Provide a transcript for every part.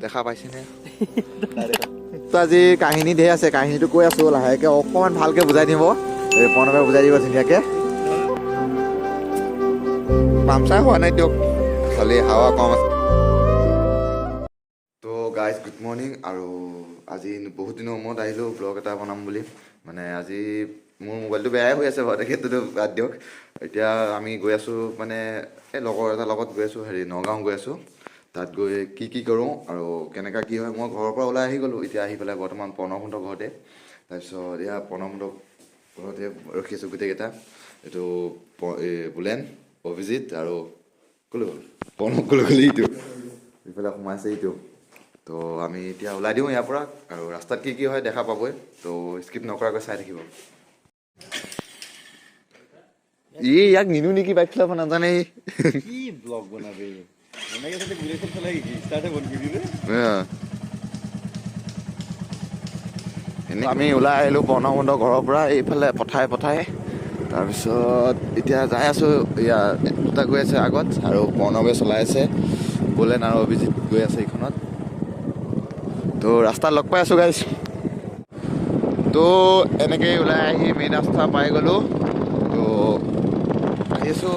দেখা পাইছেনে? তো আজি কাহিনী ধেৰ আছে, কাহিনীটো কৈ আছোঁ লাহেকৈ, অকণমান ভালকৈ বুজাই দিব, এই প্ৰণৱে বুজাই দিব ধুনীয়াকৈ। পামচাৰ হোৱা নাই দিয়ক, খালি হাৱা কম আছে। তো গাইজ গুড মৰ্ণিং। আৰু আজি বহুত দিনৰ মূৰত আহিলোঁ ব্লগ এটা বনাম বুলি। মানে আজি মোৰ মোবাইলটো বেয়াই হৈ আছে বাৰু, সেইটোতো বাদ দিয়ক। এতিয়া আমি গৈ আছোঁ, মানে এই লগৰ এটাৰ লগত গৈ আছোঁ, হেৰি নগাঁও গৈ আছোঁ। তাত গৈ কি কি কৰোঁ আৰু কেনেকুৱা কি হয়, মই ঘৰৰ পৰা ওলাই আহি গ'লোঁ। এতিয়া আহি পেলাই বৰ্তমান প্ৰণৱহঁতৰ ঘৰতে। তাৰপিছত এয়া প্ৰণৱহঁতৰ ঘৰতে ৰখি আছোঁ গোটেইকেইটা। এইটো এই বুলেন, অভিজিত আৰু ক'লো প্ৰণৱ, ক'লো গ'লি এইটো ইফালে সোমাইছে এইটো। তো আমি এতিয়া ওলাই দিওঁ ইয়াৰ পৰা, আৰু ৰাস্তাত কি কি হয় দেখা পাবই, তো স্কিপ নকৰাকৈ চাই থাকিব। ই ইয়াক নিনো নেকি বাইক চলাব নাজানে। কি ব্লগ বনাবি এনেকে চাগে, বুলেট চলাই ষ্টাৰ্টে বন্ধ কৰি দিলে। এনে আমি ওলাই আহিলোঁ প্ৰণৱহঁতৰ ঘৰৰ পৰা এইফালে পঠাই পঠাই। তাৰপিছত এতিয়া যাই আছোঁ, এয়া দুটা গৈ আছে আগত আৰু প্ৰণৱে চলাই আছে, বুলেন আৰু অভিজিত গৈ আছে এইখনত। তো ৰাস্তাত লগ পাই আছোঁ গাইজ। তো এনেকেই ওলাই আহি মেইন ৰাস্তা পাই গ'লোঁ। তো আহিছোঁ।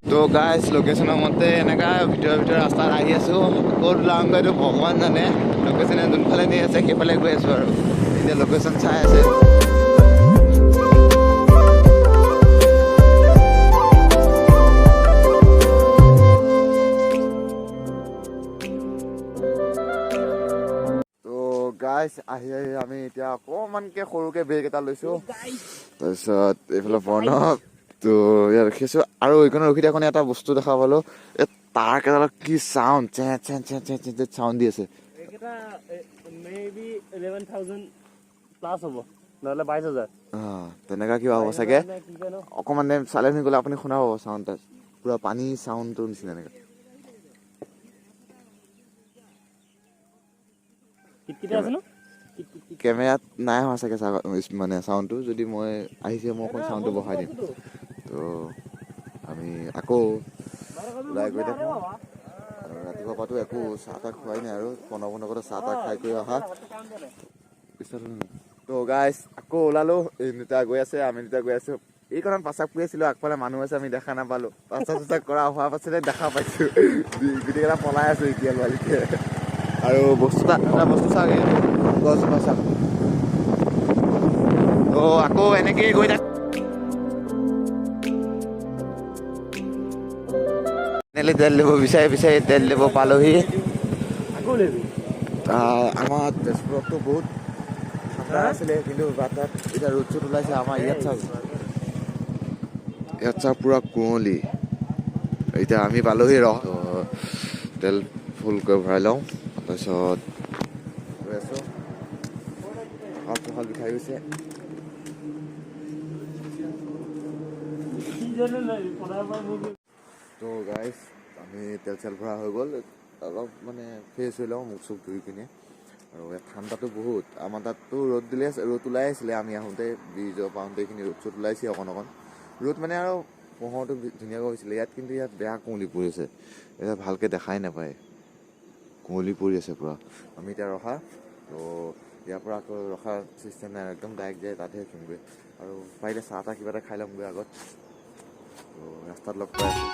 তো গাইজ লোকেশ্যনৰ মতে এনেকুৱা ভিতৰে ভিতৰে ৰাস্তাত আহি আছোঁ, ক'ত ওলাওঁগৈ এইটো ভগৱান জানে। লোকেশ্যনে যোনফালে নি আছে সেইফালে গৈ আছোঁ আৰু এতিয়া লোকেশ্যন চাই আছে। তো গাইজ আহি আহি আমি এতিয়া অকণমানকৈ সৰুকৈ ব্ৰেক এটা লৈছোঁ। তাৰপিছত এইফালে প্ৰণৱ, তো ইয়াত ৰখিছোঁ। আৰু এইখনত ৰখি থাকোঁতে এটা বস্তু দেখা পালোঁ, এই তাৰ কেইডালত কি চাউণ্ড, চে চে চে চে চে চে চাউণ্ড দি আছে। এইকেইটা মে বি 11,000 প্লাছ হ'ব, নহ'লে 22,000। অঁ, তেনেকুৱা কিবা হ'ব চাগে। কি কয় ন, অকণমান টাইম চাইলেণ্ট হৈ গ'লে আপুনি শুনা পাব চাউণ্ড এটা, পূৰা পানী চাউণ্ডটোৰ নিচিনা এনেকুৱা। কিটকিটাই আছে ন? কেমেৰাত নাই হোৱা চাগে, মানে চাউণ্ডটো যদি মই আহিছে মই অকণ চাউণ্ডটো বঢ়াই দিম। তো আমি আকৌ ওলাই গৈ থাকোঁ। আৰু ৰাতিপুৱাৰ পৰাতো একো চাহ তাহ খোৱাই নাই, আৰু প্ৰণৱৰ লগতে চাহ তাহ খাই কৰি অহা পিছত। তো গাইজ আকৌ ওলালো, এই দুটা গৈ আছে, আমি দুটা গৈ আছোঁ। এইখনত পাচাব কৰি আছিলোঁ, আগফালে মানুহ আছে, আমি দেখা নাপালোঁ। পাচাব চাচাব কৰা হোৱাৰ পাছতে দেখা পাইছোঁ, গোটেইকেইটা পলাই আছোঁ এতিয়া লোৱালিতে। আৰু বস্তু এটা বস্তু চাওক, এই গছজোপা চাওক। তো আকৌ এনেকেই গৈ থাক। ফাইনেলি তেল দিব বিচাৰি বিচাৰি তেল দিব পালোহি। আকৌ উলিয়াবি। আমাৰ তেজপুৰততো বহুত ঠাণ্ডা আছিলে, কিন্তু তাত এতিয়া ৰ'দ চ'দ ওলাইছে। আমাৰ ইয়াত চাওক, ইয়াত চাওক পূৰা কুঁৱলী। এতিয়া আমি পালোহি, ৰ তেল ফুলকৈ ভৰাই লওঁ, তাৰপিছত গৈ আছোঁ। কঁকাল চকাল বিষাই গৈছে। তো গাইজ আমি তেল চেল ভৰা হৈ গ'ল, অলপ মানে ফ্ৰেছ হৈ লওঁ, মুখ চুখ ধুই কিনে। আৰু ইয়াত ঠাণ্ডাটো বহুত। আমাৰ তাততো ৰ'দ দিলে, ৰ'দ ওলাই আছিলে আমি আহোঁতে, ব্ৰিজৰ পাওঁতে এইখিনি ৰ'দ চ'দ ওলাইছে অকণ অকণ ৰ'দ, মানে আৰু পোহৰটো ধুনীয়াকৈ হৈছিলে ইয়াত। কিন্তু ইয়াত বেয়া কুঁৱলী পৰিছে, এতিয়া ভালকৈ দেখাই নাপায়, কুঁৱলী পৰি আছে পূৰা। আমি এতিয়া ৰখা, তো ইয়াৰ পৰা আকৌ ৰখাৰ চিষ্টেম নাই, একদম ডাইৰেক্ট যায় তাতহে ৰখিমগৈ। আৰু পাৰিলে চাহ তাহ কিবা এটা খাই ল'মগৈ আগত। তো ৰাস্তাত লগ পাই আছোঁ।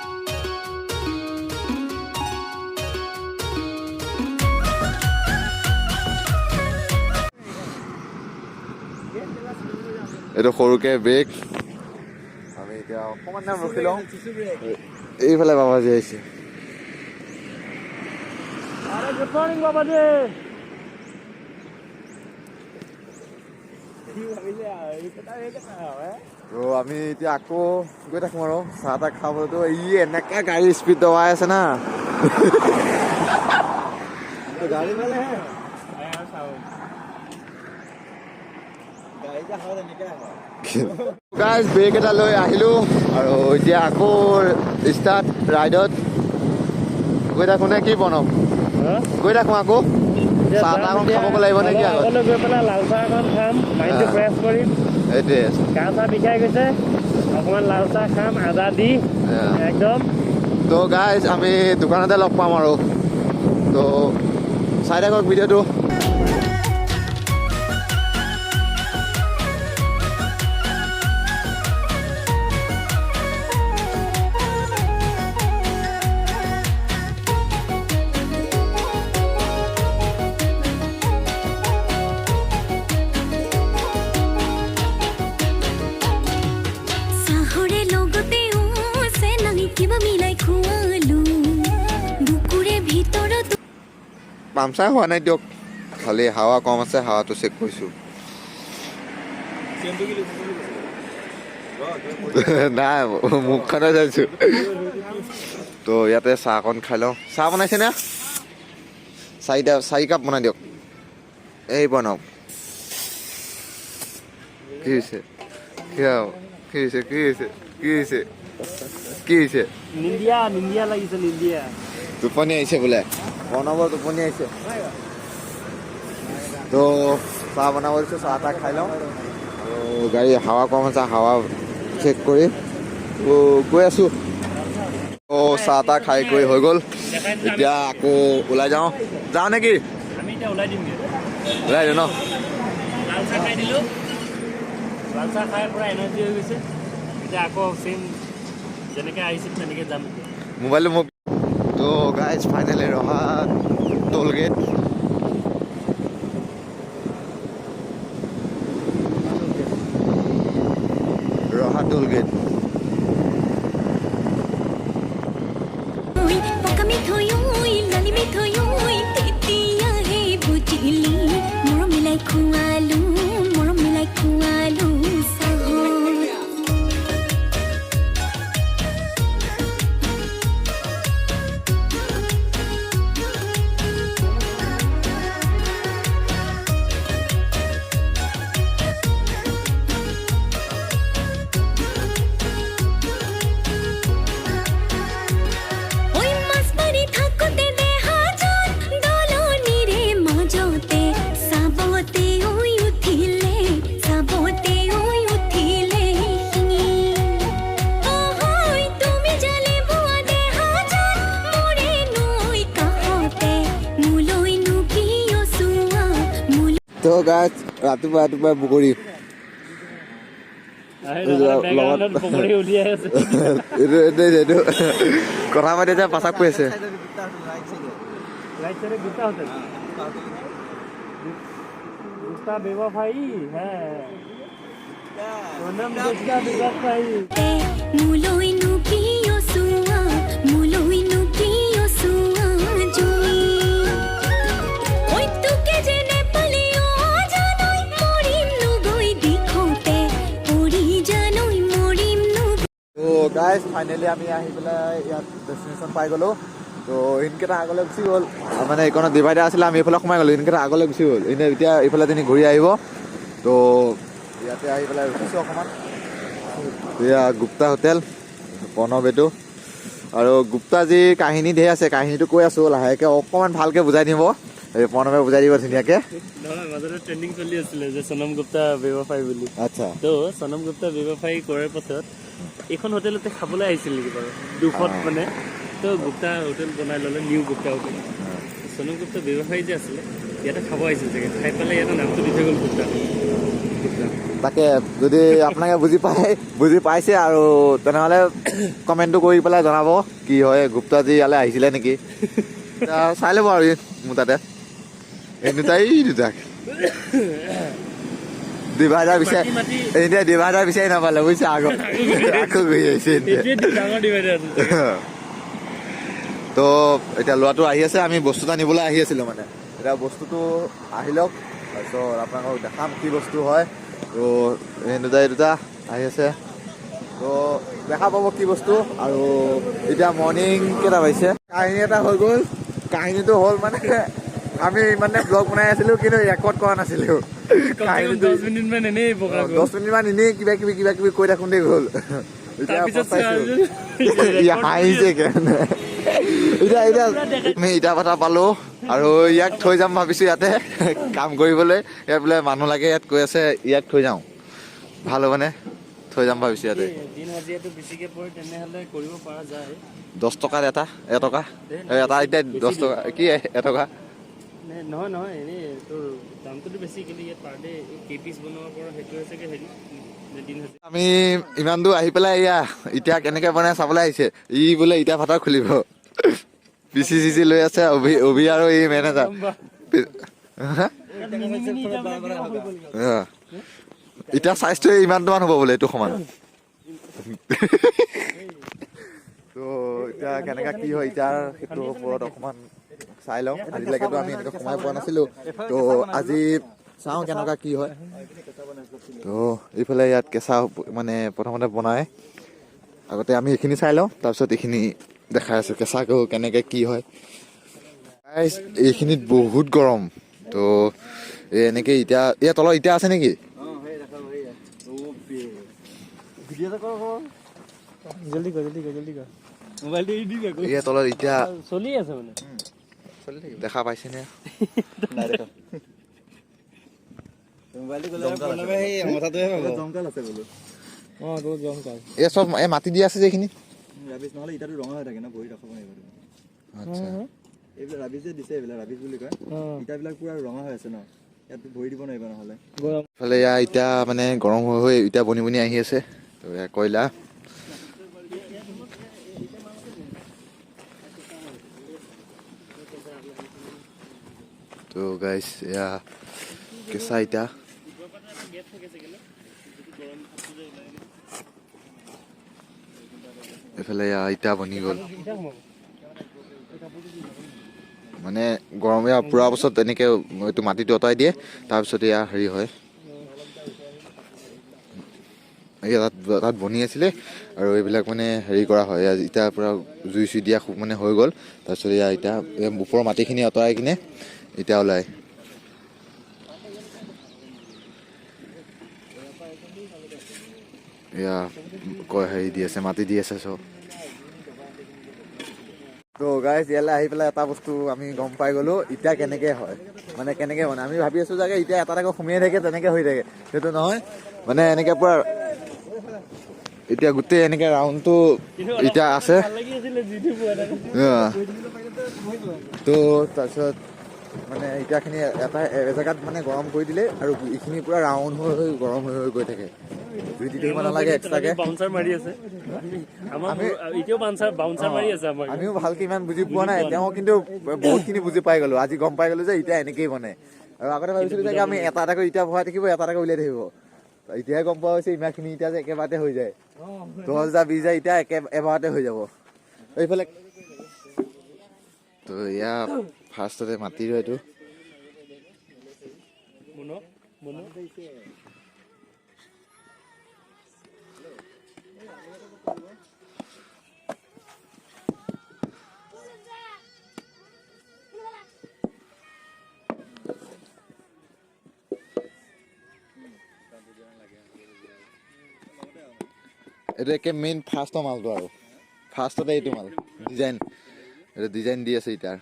এইটো সৰুকে ব্ৰেক, আমি এতিয়া অকণমান টাইম ৰখি লওঁ। এইফালে বাবাজী আহিছে। গুড মৰ্ণিং বাবাজী। তো আমি এতিয়া আকৌ গৈ থাকোঁ আৰু চাহ তাহ খাবলৈতো। ই এনেকা গাড়ী স্পীড দবাই আছে না। গাড়ী মানে গাইজ, ব্ৰেক এটা লৈ আহিলোঁ আৰু এতিয়া আকৌ ষ্টাৰ্ট ৰাইডত গৈ থাকোঁ নে কি বনাম? গৈ থাকোঁ, আকৌ চাহ তাহ অকণ খাব লাগিব নে কি আগত? গৈ পেলাই লাল চাহ অকণ খাম, মাইণ্ডটো ফ্ৰেছ কৰিম। সেইটোৱে, গা চা বিষাই গৈছে, অকণমান লাল চাহ খাম আদা দি একদম। তো গাইজ, আমি দোকানতে লগ পাম আৰু, তো চাই থাকক ভিডিঅ'টো। চাহৰে লগতে চেনাই কিবা মিলাই খোৱালো বুকুৰে ভিতৰত। পামচাৰ হোৱা নাই দিয়ক, খালি হাৱা কম আছে, হাৱাটো চেক কৰিছোঁ। নাই, মুখখনে চাইছোঁ। তো ইয়াতে চাহ অকণ খাই লওঁ। চাহ বনাইছে নে? চাৰিটা, চাৰি কাপ বনাই দিয়ক। এই বনাওক। কি হৈছে? কিয় কি হৈছে? কি হৈছে? কি হৈছে? কি হৈছে? নিন্দিয়া নিন্দিয়া লাগিছে, নিন্দিয়া। টোপনি আহিছে বোলে প্ৰণৱৰ, টোপনি আহিছে। তো চাহ বনাব দিছোঁ, চাহ তাহ খাই লওঁ আৰু গাড়ী হাৱা কম আছে, হাৱা চেক কৰি তো গৈ আছোঁ। তো চাহ তাহ খাই কৰি হৈ গ'ল, এতিয়া আকৌ ওলাই যাওঁ। যাওঁ নেকি? আমি এতিয়া ওলাই দিমগৈ। ওলাই দিওঁ ন? লাল চাহ খাই দিলোঁ, লাল চাহ খাই পূৰা এনাৰ্জি হৈ গৈছে। এতিয়া আকৌ চেম যেনেকৈ আহিছিল তেনেকৈ যাম এতিয়া। মোবাইলটো মোক। তো গাইজ, ফাইনেলি ৰহা টোল গেট, ৰহা টোল গেট। পকা মিঠৈ ঐ, লালি মিঠৈ ঐ, তেতিয়াহে বুজিলি মৰম মিলাই খোৱালো, মৰম মিলাই খোৱালো চাহত। ঐ মাছ মাৰি থাকোতে দেহাজন দলনিৰে মাজতে চাবতে ঐ উঠিলে, চাবতে ঐ উঠিলে শিঙি। ঐ তুমি জালে বোৱা দেহাজন মোৰে নৈ কাষতে, মোলৈনো কিয় চোৱা মোলৈ? তো গাইজ, ৰাতিপুৱা ৰাতিপুৱা বগৰী। বেকগ্ৰাউণ্ডত পকৰি উলিয়াই আছে। এইটো এইটো এইটো কথা পাতি আছে, পাচাব কৰি আছে। Right side Gupta hotel, Gupta बेवफाई है, सोनम गुप्ता बेवफाई। মোলৈনো কিয় চোৱা, মোলৈনো কিয় চোৱা জুই? ঐ তোকে যে নেপালে অজানৈ মৰিম গৈ দিশতে পৰি জানৈ মৰিম নো। তো গাইজ, ফাইনেলি আমি আহি পেলাই ইয়াত ডেষ্টিনেশ্যন পাই গ'লোঁ। তো ইনকেইটা আগলৈ গুচি গ'ল, মানে এইকণত ডিভাইডাৰ আছিলে, আমি এইফালে সোমাই গ'লোঁ, ইনকেইটা আগলৈ গুচি গ'ল। এনে এতিয়া এইফালে তিনি ঘূৰি আহিব। তো ইয়াতে আহি পেলাই ৰখিছোঁ অকণমান। এয়া গুপ্তা হোটেল, প্ৰণৱ এইটো। আৰু গুপ্তাজী কাহিনী ধেৰ আছে, কাহিনীটো কৈ আছোঁ লাহেকৈ, অকণমান ভালকৈ বুজাই দিব। এই প্ৰণৱে বুজাই দিব ধুনীয়াকৈ। নহয়, মাজতে ট্ৰেণ্ডিং চলি আছিলে যে সোণম গুপ্তা ব্যৱসায়ী বুলি। তো সোণম গুপ্তা ব্যৱসায়ী কৰাৰ পাছত এইখন হোটেলতে খাবলৈ আহিছিল নেকি বাৰু দুখত, মানে তো গুপ্তা হোটেল বনাই ল'লে, নিউ গুপ্তা হোটেল। সোণম গুপ্তা ব্যৱসায়ী যে আছিলে, ইয়াতে খাব আহিছিল চাগে, খাই পেলাই ইয়াতে নামটো দি থৈ গ'ল গুপ্তা গুপ্তা। তাকে যদি আপোনালোকে বুজি পাইছে আৰু তেনেহ'লে কমেণ্টটো কৰি পেলাই জনাব কি হয়, গুপ্তাজী ইয়ালৈ আহিছিলে নেকি। এতিয়া চাই ল'ব আৰু ই মোৰ তাতে এই দুটা, এই দুটাক ডিভাইডাৰ বিচাৰি মাটি এতিয়া ডিভাইডাৰ বিচাৰি নাপালে বুজিছে, আগত আকৌ ঘূৰি আহিছে এতিয়া। এইটোৱে ডাঙৰ ডিভাইডাৰ আছিল। তো এতিয়া ল'ৰাটো আহি আছে, আমি বস্তু এটা নিবলৈ আহি আছিলোঁ মানে। এতিয়া বস্তুটো আহি লওক, তাৰপিছত আপোনালোকক দেখাম কি বস্তু হয়। তো এই দুটা, এই দুটা আহি আছে, তো দেখা পাব কি বস্তু। আৰু এতিয়া মৰ্ণিং কেইটা বাজিছে, কাহিনী এটা হৈ গ'ল। কাহিনীটো হ'ল মানে আমি ইমানে ব্লগ বনাই আছিলোঁ কিন্তু ৰেকৰ্ড কৰা নাছিলোঁ। কাহিনীটো 10 মিনিটমান এনেই বকা গ'ল। 10 মিনিটমান এনেই কিবা কিবি কিবা কিবি কৈ থাকোঁতেই গ'ল। এতিয়া তাৰপিছত পস্তাইছোঁ। ই হাঁহিছে কেনে। এতিয়া এতিয়া আমি ইটা ভাটা পালো আৰু ইয়াক থৈ যাম ভাবিছো ইয়াতে কাম কৰিবলৈ। ইয়াত বোলে মানুহ লাগে, ইয়াত কৈ আছে, ইয়াক থৈ যাওঁ ভাল হ'বনে, থৈ যাম ভাবিছো ইয়াতে। দিন হাজিৰাটো বেছিকে পৰে তেনেহ'লে কৰিব পৰা যায়। 10 টকাত এটা, এটকা এটা, এতিয়া 10 টকা কি এটকা। নে নহয় নহয়, এনেই তোৰ দামটোতো বেছি, কিন্তু ইয়াত পাৰ ডে কেই পিচ বনাব পৰা সেইটো চাগে হেৰি নে দিন হাজিৰা। আমি ইমান দূৰ আহি পেলাই এয়া এতিয়া কেনেকে বনাই চাবলৈ আহিছে। ই বোলে ইটা ভাটা খুলিব, পিচি চিচি লৈ আছে অভি, অভি আৰু এই মেনেজাৰ। মিনি মিনি ইটাবিলাক কিয় হৈ গ'ল? অ। এতিয়া চাইজটো ইমানটো মান হ'ব বোলে, এইটো সমান। তো এতিয়া কেনেকা কি হয় এতিয়া সেইটোৰ ওপৰত অকণমান চাই লওঁ। আজিলৈকেতো আমি এনেকৈ সোমাই পোৱা নাছিলোঁ, তো আজি চাওঁ কেনেকুৱা কি হয়। তো এইফালে ইয়াত কেঁচা মানে প্ৰথমতে বনায়, আগতে আমি এইখিনি চাই লওঁ, তাৰপিছত এইখিনি দেখাই আছোঁ কেঁচাকৈ কেনেকৈ কি হয়। Guys, এইখিনিত বহুত গৰম। তো এই এনেকৈ এতিয়া ইয়াৰ তলত ইটা আছে নেকি? অঁ, সেই দেখা, সেইয়া অ' বে ভিডিঅ' এটা কৰ কৰ। জল্দি কৰ, জল্দি কৰ, জল্দি কৰ, মোবাইলটো এৰি দিবি আকৌ। ইয়াৰ তলত এতিয়া চলি আছে মানে। দেখা পাইছেনে? নাই দেখা। মোবাইলটো গ'লে প্ৰণৱে সেই অঙঠাটোহে পাব। জংকাল আছে বোলো। অঁ, তোৰ জমকাল। এই চব এই মাটি দি আছে যে এইখিনি। ৰাবিজ নহ'লে ইটাটো ৰঙা হৈ থাকে ন, ভৰি ৰাখিব নোৱাৰিব তুমি। এইবিলাক ৰাবিজ যে দিছে, এইবিলাক ৰাবিজ বুলি কয়। ইটাবিলাক পুৰা ৰঙা হৈ আছে ন, ইয়াত ভৰি দিব নোৱাৰিবা নহ'লে। গৰম। ইফালে এয়া ইটা মানে গৰম হৈ হৈ ইটা বনি বনি আহি আছে। তো এয়া কয়লা। তো গাইছ, এয়া কেঁচা ইটা। গেপ থাকে চাগে ন, যিটো গৰম ভাৱটো যে ওলাই। এইফালে এয়া ইটা বনি গ'ল। ইটা সোমাব। মানে গৰম এয়া পুৰা পাছত এনেকে এইটো মাটিটো আঁতৰাই দিয়ে, তাৰপিছত এয়া হেৰি হয়। এয়া তাত তাত বনি আছিলে আৰু এইবিলাক মানে হেৰি কৰা হয়। এয়া ইটা পূৰা জুই চুই দিয়া খুব মানে হৈ গ'ল। তাৰপিছত এয়া ইটা এই ওপৰৰ মাটিখিনি আঁতৰাই কিনে ইটা ওলায়। এয়া কয় হেৰি দি আছে, মাটি দি আছে চব। তো গাইজ, ইয়ালৈ আহি পেলাই এটা বস্তু আমি গম পাই গ'লো, ইটা কেনেকে হয়, মানে কেনেকে বনায়। আমি ভাবি আছো চাগে ইটা এটা এটাকৈ সোমিয়াই থাকে, তেনেকে হৈ থাকে। সেইটো নহয়, মানে এনেকে পুৰা এতিয়া গোটেই এনেকে ৰাউণ্ডটো ইটা আছে। ভাল লাগি আছিলে যিটো পোৱা নাই। অ। তো তাৰপিছত মানে ইটাখিনি এটা এজেগাত মানে গৰম কৰি দিলে আৰু এইখিনি পুৰা ৰাউণ্ড হৈ হৈ গৰম হৈ হৈ গৈ থাকে, জুই দি থাকিব নালাগে এক্সট্ৰাকে। বাউন্সাৰ মাৰি আছে আমাৰ, এতিয়াও বাউন্সাৰ বাউন্সাৰ মাৰি আছে আমাক। আমিও ভালকে ইমান বুজি পোৱা নাই, তেওঁ কিন্তু বহুতখিনি বুজি পাই গ'লো আজি। গম পাই গ'লো যে ইটা এনেকেই বনে। আৰু আগতে ভাবিছিলো চাগে আমি এটা এটাকৈ ইটা ভৰাই থাকিব, এটা এটাকৈ উলিয়াই থাকিব। এতিয়াহে গম পোৱা হৈছে ইমানখিনি ইটা যে একেবাৰতে হৈ যায়। 10 হাজাৰ 20 হাজাৰ ইটা একে এবাৰতে হৈ যাব। এইফালে তো এয়া ফাৰ্ষ্টতে মাটিৰ এইটো। মুন মুন। এইটো একে মেইন ফাৰ্ষ্টৰ মালটো আৰু ফাৰ্ষ্টতে এইটো মাল ডিজাইন, এইটো ডিজাইন দি আছে ইটাৰ।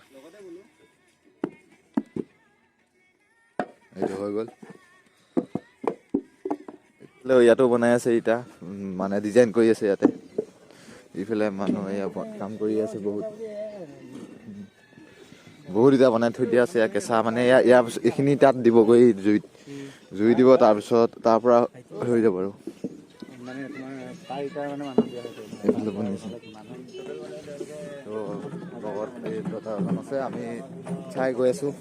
ইয়াতো বনাই আছে ইটা, মানে ডিজাইন কৰি আছে ইয়াতে। ইফালে মানুহ এয়া কাম কৰি আছে, বহুত বহুত ইটা বনাই থৈ দিয়া আছে। কেঁচা মানে ইয়াৰ এইখিনি তাত দিবগৈ, জুইত জুই দিব, তাৰপিছত তাৰ পৰা হৈ যাব আৰু। এইফালে বনাইছে। তো লগত এই দাদা এজন আছে, আমি চাই গৈ আছোঁ।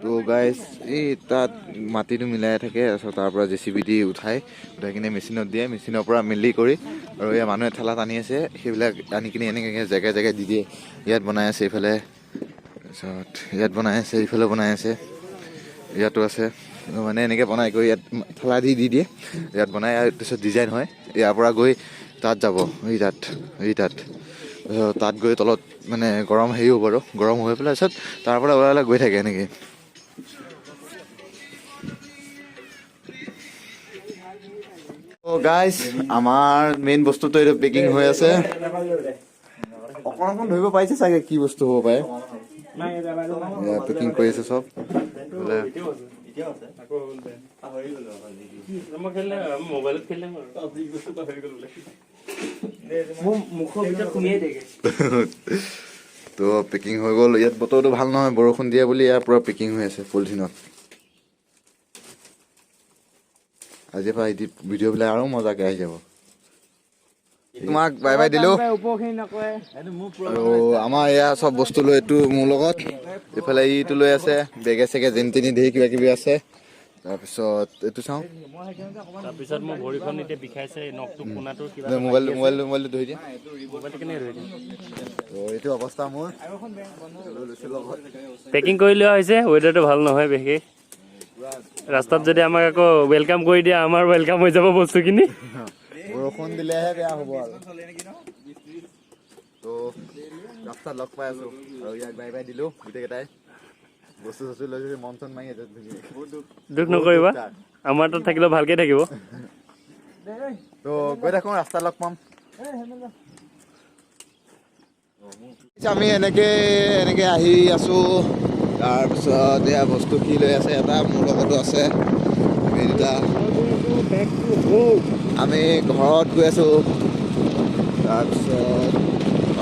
তো গাইজ এই তাত মাটিটো মিলাই থাকে, তাৰপিছত তাৰ পৰা জে চি বি দি উঠাই উঠাই কিনে মেচিনত দিয়ে, মেচিনৰ পৰা মিলি কৰি আৰু এই মানুহে ঠেলা টানি আছে, সেইবিলাক আনি কিনে এনেকৈ জেগাই জেগাই দি দিয়ে। ইয়াত বনাই আছে এইফালে, তাৰপিছত ইয়াত বনাই আছে, এইফালে বনাই আছে, ইয়াতো আছে। মানে এনেকৈ বনাই কৰি ইয়াত ঠেলা দি দি দিয়ে, ইয়াত বনাই তাৰপিছত ডিজাইন হয়। ইয়াৰ পৰা গৈ তাত যাব, এই তাত, এই তাত, তাৰপিছত তাত গৈ তলত মানে গৰম হেৰি হ'ব আৰু গৰম হৈ পেলাই তাৰপিছত তাৰ পৰা ওলাই ওলাই গৈ থাকে এনেকৈ। গাইজ আমাৰ মেইন বস্তুটো এইটো পেকিং হৈ আছে। অকণ অকণ ধৰিব পাৰিছে চাগে কি বস্তু হ'ব পাৰে। পেকিং কৰি আছে চব। তো পেকিং হৈ গ'ল। ইয়াত বতৰটো ভাল নহয়, বৰষুণ দিয়ে বুলি ইয়াৰ পুৰা পেকিং হৈ আছে পলিথিনত। আজিৰ পৰা ভিডিঅ'বিলাক আৰু মজাকে আহি যাব। তোমাক বাই বাই দিলোঁ। আৰু আমাৰ এয়া চব বস্তু লৈ এইটো মোৰ লগত, এইফালে ইটো লৈ আছে, বেগে চেগে যেনি তেনি ধেৰ কিবা কিবি আছে। তাৰপিছত এইটো চাওঁ। তাৰপিছত মোৰ ভৰিখন এতিয়া বিষাইছে, নখটো কোণাটোৰ কিবা মোবাইল মোবাইল মোবাইলটো ধৰি দিয়া। মোবাইলটো কেনেকৈ ধৰি দিম? তো এইটো অৱস্থা মোৰ। পেকিং কৰি লোৱা হৈছে, ৱেডাৰটো ভাল নহয় বিশেষ। ৰাস্তাত যদি আমাক আকৌ welcome কৰি দিয়ে, আমাৰ welcome হৈ যাব বস্তুখিনি। বৰষুণ দিলেহে বেয়া হ'ব আৰু। তো ৰাস্তাত লগ পাই আছোঁ আৰু ইয়াক বাই বাই দিলোঁ। গোটেইকেইটাই বস্তু চস্তু লৈ মন চন মাৰি আছে। দুখ নকৰিবা, আমাৰ তাত থাকিলেও ভালকে থাকিব। তো গৈ থাকোঁ, ৰাস্তাত লগ পাম। আমি এনেকে এনেকে আহি আছোঁ। তাৰপিছত এয়া বস্তু কি লৈ আছে, এটা মোৰ লগতো আছে। আমি দুটা আমি ঘৰত গৈ আছোঁ। তাৰপিছত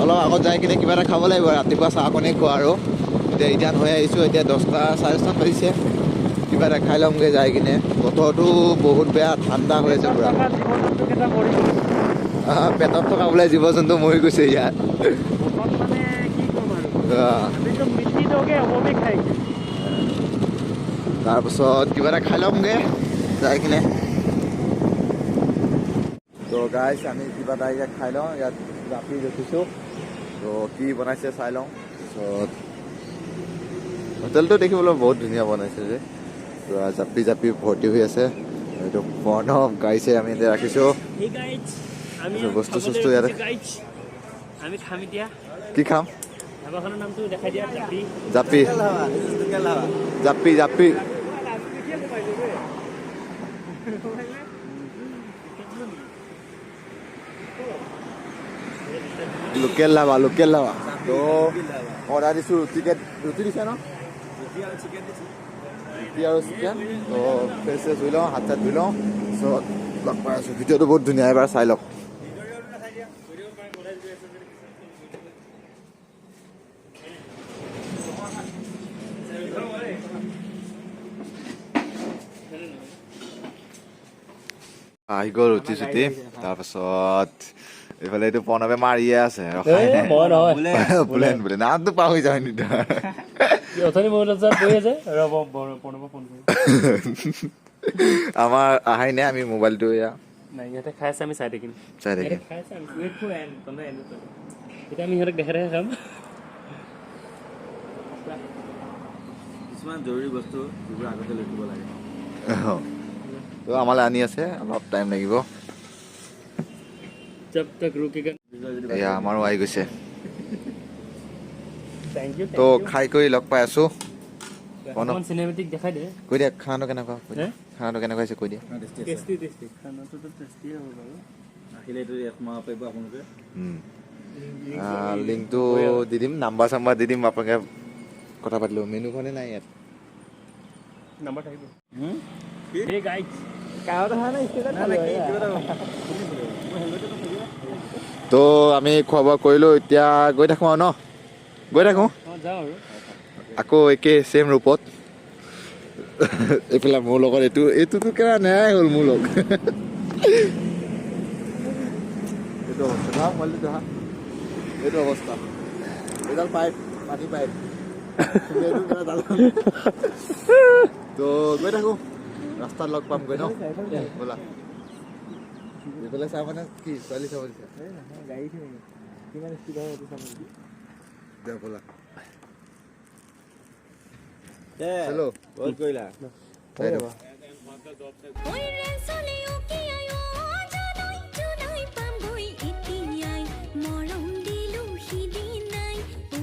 অলপ আগত যাই কিনে কিবা এটা খাব লাগিব, ৰাতিপুৱা চাহকণেই খোৱা আৰু। এতিয়া ৰিটাৰ্ণ হৈ আহিছোঁ, এতিয়া 10টা চাৰে 10টাত বাজিছে। কিবা এটা খাই ল'মগৈ যাই কিনে। বতৰটো বহুত বেয়া, ঠাণ্ডা হৈ আছে পুৰা। পেটত থকা বোলে জীৱ জন্তু মৰি গৈছে ইয়াত। তাৰপাছত কিবা এটা খাই ল'মগৈ যাই কিনে। তো গাইজ আমি কিবা এটা ইয়াত খাই লওঁ। ইয়াত জাপি ৰখিছোঁ, তো কি বনাইছে চাই লওঁ। তাৰপিছত হোটেলটো দেখিবলৈ বহুত ধুনীয়া বনাইছে যে, পুৰা জাপি জাপি ভৰ্তি হৈ আছে। এইটো প্ৰণৱ গাইছে, আমি এতিয়া ৰাখিছোঁ বস্তু চস্তু ইয়াতে। কি খাম? জাপি জাপি জাপি। লোকেল লাভা, লোকেল লাভা। তো অৰ্ডাৰ দিছোঁ, ৰুটি দিছে ন, ৰুটি আৰু চিকেন। তো ফ্ৰেছ চেছ ধুই লওঁ, হাত চাত ধুই লওঁ, তাৰপিছত লগ পাই আছোঁ। ভিডিঅ'টো বহুত ধুনীয়া, এবাৰ চাই লওক। আহি গ'ল ৰুটি চুটি। তাৰপাছত এইফালে এইটো প্ৰণৱে মাৰিয়ে আছে, বোলে বোলে নামটো পাহৰি যাওঁ। আমাৰ অহাই নাই, আমি মোবাইলটো এয়া চাই থাকিম। কিছুমান জৰুৰী বস্তু যিবোৰ আগতে লৈ থ'ব লাগে। তো আমালৈ আনি আছে, অলপ টাইম লাগিব। এয়া আমাৰো আহি গৈছে। তো খাই কৰি লগ পাই আছো। কৈ দিয়া খানাটো কেনেকুৱা, খানাটো কেনেকুৱা হৈছে কৈ দিয়া। লিংকটো দি দিম, নাম্বাৰ চাম্বাৰ দি দিম, আপোনালোকে কথা পাতিলো। মেনুখনে নাই ইয়াত। নাম্বাৰ থাকিব। এই গাইজ। তো আমি খোৱা বোৱা কৰিলোঁ, এতিয়া গৈ থাকোঁ আৰু ন, গৈ থাকোঁ। অঁ, যাওঁ আৰু। আকৌ একে ছেম ৰূপত এইফালে মোৰ লগত এইটো এইটোতো কেৰা নেৰাই হ'ল মোৰ লগত। এইটো অৱস্থা, ধৰা মোবাইলটো ধৰা। এইটো অৱস্থা, এইডাল পাইপ, পানী পাইপ এইটো কেৰা ডাল। তো গৈ থাকোঁ, ৰাস্তাত লগ পামগৈ ন। ব'লা, এইফালে চাহ মানে কি ছোৱালী চাব দিছে। দে ব'লা। হেল্ল'। বহুত কৰিলা। চাই থাকোঁ। ঐ ৰেচলে উকিয়াই অ জানৈ জোনাই পামগৈ এতিয়াই, মৰম দিলো সিদিনাই, অ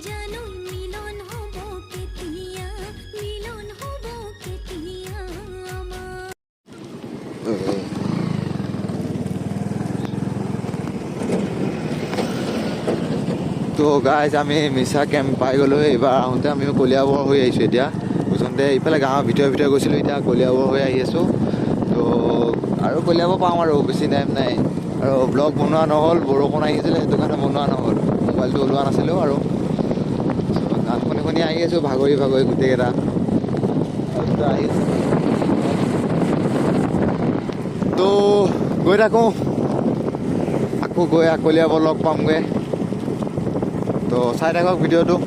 জানৈ মিলন হ'ব কেতিয়া, মিলন হ'ব কেতিয়া আমাৰ। তো গাইজ, আমি মিছা কেম্প পাই গ'লোঁ। এইবাৰ আহোঁতে আমি কলিয়াবৰ হৈ আহিছোঁ। এতিয়া প্ৰথমতে ইফালে গাঁৱৰ ভিতৰে ভিতৰে গৈছিলোঁ, এতিয়া কলিয়াবৰ হৈ আহি আছোঁ। তো আৰু কলিয়াবৰ পাম আৰু বেছি টাইম নাই। আৰু ব্লগ বনোৱা নহ'ল, বৰষুণ আহিছিলে, সেইটো কাৰণে বনোৱা নহ'ল, মোবাইলটো ওলোৱা নাছিলোঁ। আৰু গান শুনি শুনি আহি আছোঁ, ভাগৰি ভাগৰি গোটেইকেইটা আৰু দুটা আহি আছে। তো গৈ থাকোঁ, আকৌ গৈ কলিয়াবৰ লগ পামগৈ। তো চাই থাকক ভিডিঅ'টো।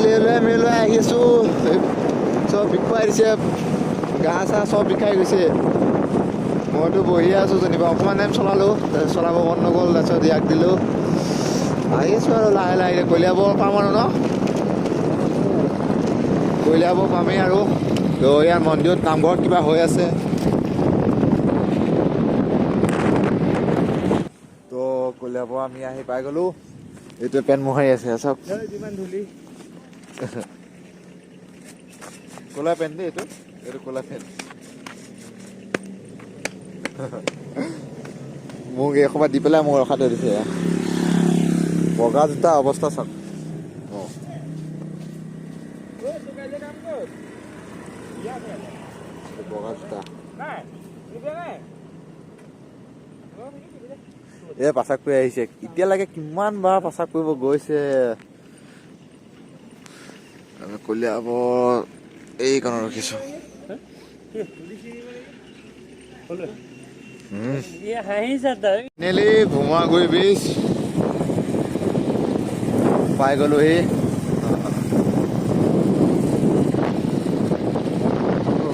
লেউলাই মেউলাই আহি আছোঁ, চব বিষুৱাই দিছে, গা চা চব বিষাই গৈছে। মইতো বহিয়ে আছোঁ যেনিবা, অকণমান টাইম চলালোঁ, তাৰপিছত চলাব মন নগ'ল, তাৰপিছত ইয়াক দিলোঁ। আহি আছোঁ আৰু লাহে লাহে, এতিয়া কলিয়াবৰ পাম আৰু ন, কলিয়াবৰ পামেই আৰু। তো ইয়াত মন্দিৰত নামঘৰত কিবা হৈ আছে। তো কলিয়াবৰ আমি আহি পাই গ'লোঁ। এইটোৱে পেণ্ট মোহাৰি আছে, চাওক। যিমান ধূলি। ক'লা পেণ্ট দেই এইটো, এইটো ক'লা পেণ্ট। মোক এসোপা দি পেলাই মোক ৰখাই থৈ দিছে। এয়া বগা জোতা অৱস্থা চাওক। অঁ, বগা জোতা। এই পাচাব কৰি আহিছে এতিয়ালৈকে, কিমান বাৰ পাচাব কৰিব গৈছে। আমি কলিয়াবৰ এইকণত ৰখিছোঁ। হাঁহিছা তই। ফাইনেলি ভোমোৰাগুৰি ব্ৰিজ পাই গ'লোহি।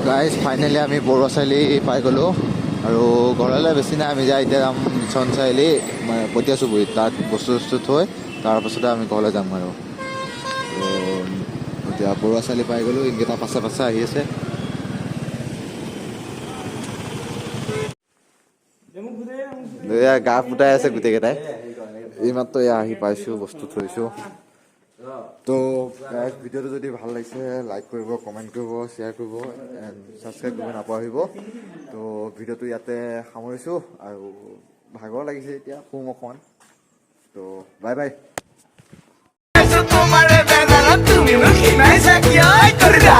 গাইজ, ফাইনেলি আমি বৰুৱা চাৰিআলি পাই গ'লোঁ আৰু ঘৰলৈ বেছি নাই। আমি যাই এতিয়া যাম মিছন চাৰিআলি, মানে পটীয়া চুবুৰীত, তাত বস্তু চস্তু থৈ তাৰপাছতে আমি ঘৰলৈ যাম। আৰু তো এতিয়া বৰুৱা চাৰিআলি পাই গ'লোঁ, ইনকেইটা পাছে পাছে আহি আছে। এয়া গা ফুটাই আছে গোটেইকেইটাই। এইমাত্ৰ এয়া আহি পাইছোঁ, বস্তু থৈছোঁ। তো গাইজ, ভিডিঅ'টো যদি ভাল লাগিছে লাইক কৰিব, কমেণ্ট কৰিব, শ্বেয়াৰ কৰিব এণ্ড ছাবস্ক্ৰাইব কৰিব নাপাহৰিব। তো ভিডিঅ'টো ইয়াতে সামৰিছোঁ আৰু ভাগৰ লাগিছে, এতিয়া শুম অকণমান। তো বাই বাই। তোমাৰে বেনাৰত তুমি মোক খিনাইছা কিয় কৰিলা?